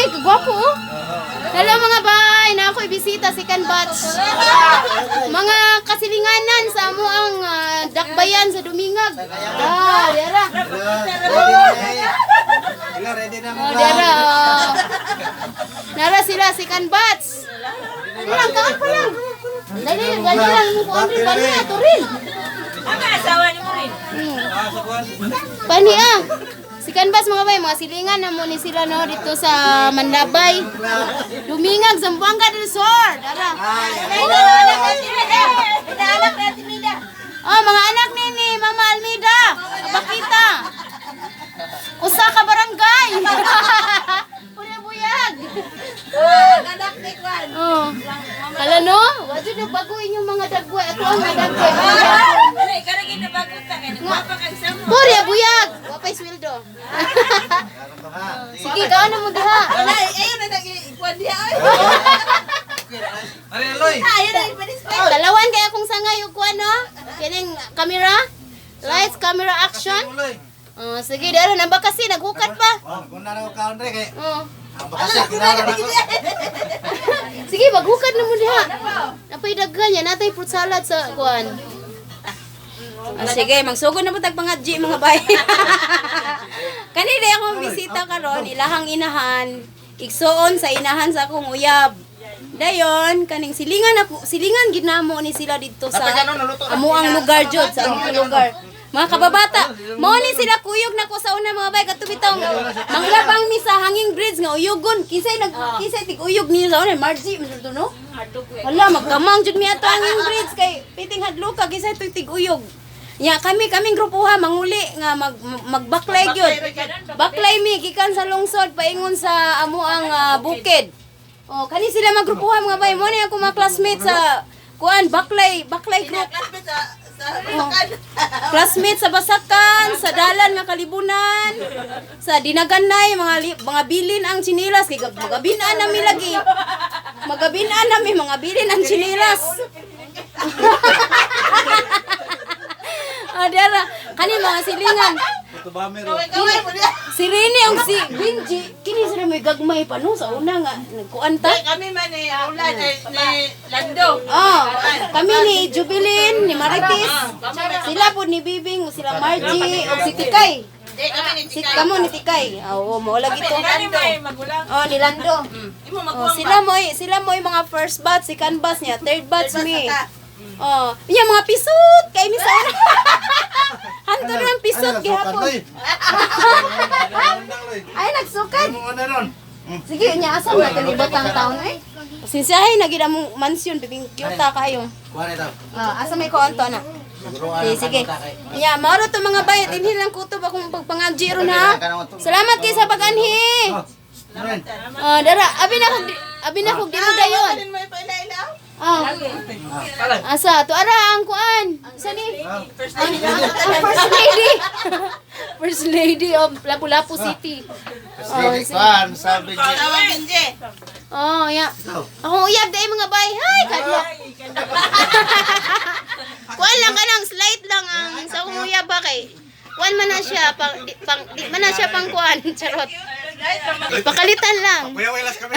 Kagwapo oh. Hello mga bay, na ako'y bisita second batch. Mga kasilinganan sa amo ang dakbayan sa Dumingag. Ah, dira. Hello, ready na Oh, mo. dira. Oh. Nara sila second batch. Ano lang, kaon pa lang. Dali, dali lang mo kuan rin, pani ato rin. Ang asawa ni mo rin. Pani ah. Second batch mga bay, mga silingan na mo ni sila no dito sa Manlabay. Dumingag, Zamboanga del Sur. Dara. Oh, mga anak ni Mama Almida, Abakita. Usa ka barangay. Pura buyag. Oh. Hala no, wa jud bago inyong mga dagway. Ato ang mga dagway. Wala, ikaw na ginabagot ta. Kaya nagwapa kang samo. Pura buyag. Wa pay sweldo. Sige, kaon na mo diha. Ayun na nag-ikuan diha. Mariloy. Ayun na ipanis. Dalawan kaya kung sangay og kuan no? Kining camera. Lights, camera, action. Uloy. Oh, sige, dara namba kasi naghukat pa. Oh, kung na ako kaon re kay. Oh. Ang bakasi kinara na ako. Sige, maghukad na mo diha. Napay daghan yan, natay fruit salad sa kuan. Ah, sige, magsugod na po tag pangadji mga bay. Kanila akong bisita karon, ilahang inahan, igsuon sa inahan sa akong uyab. Dayon, kaning silingan ako, silingan gid namo ni sila didto sa amo ang lugar jud sa among lugar. Mga kababata, mao ni sila kuyog nako sa una mga bay kadto bitong manglabang mi sa hanging bridge nga uyugon. Kinsay nag kinsay tig-uyog niyo sa una Margie man to no? Wala magkamang jud mi ato hanging bridge kay piting hadlok ka kinsay to'y tig-uyog. Nya kami kaming grupo ha manguli nga magbaklay gyud. Baklay mi gikan sa lungsod paingon sa amo ang bukid. Oh, kani sila maggrupuha mga bay mo ni ako mga classmates sa kuan baklay baklay group. Classmate sa Basakan. Classmates sa Basakan, sa Dalan nga Kalibunan, sa Dinaganay, mga bilin ang tsinilas kay magabinan nami lagi. Magabinan nami mga bilin ang tsinilas. Ah, dara, kani mga silingan. Kaway mo diha. Si Rene ang si Benji, kini sila may gagmay pa no sa una nga nagkuan ta. Kami man ni Aula ni Lando. Oh, kami ni Jubilin, ni Marites. Sila po ni Bibing, sila Margie, ug si Tikay. Di kami ni Si Tikay. kamo ni Tikay. Ah, Oo, mo lagi to. Kani mo ay magulang. Oh, ni Lando. Imo Oh, magkuwang sila mo mga first batch, second batch niya, third batch mi. Oh, iya mga pisot kay mi sa una. Hanto ng pisot gihapon. Ay nagsukad. Sige, nya asa na kalibat ang taon ay. Pasensyahay na gid among mansion bibing cute kayo. Kuha na Ah, asa may kuan to na. Sige, sige. Ya, mauro to mga bayot inhin lang kutob akong pagpangagji ron ha. Salamat kay sa pag-anhi. Ah, dara, abi na kog dimo dayon. Kanin mo ipaila-ila. Ah. Asa to ara ang kuan. Sa ni? First lady. Ang first lady. First lady of Lapu-Lapu City. Oh, sige. Kuan, sabi niya. Tawa Benji. Oh, ya. Akong uyab dai mga bay. Hay, kadlok. Kuan lang kanang slight lang ang sa akong uyab ba kay. Kuan man na siya pang di man na siya pang kuan, charot. Pakalitan lang. Kuya, wala kami.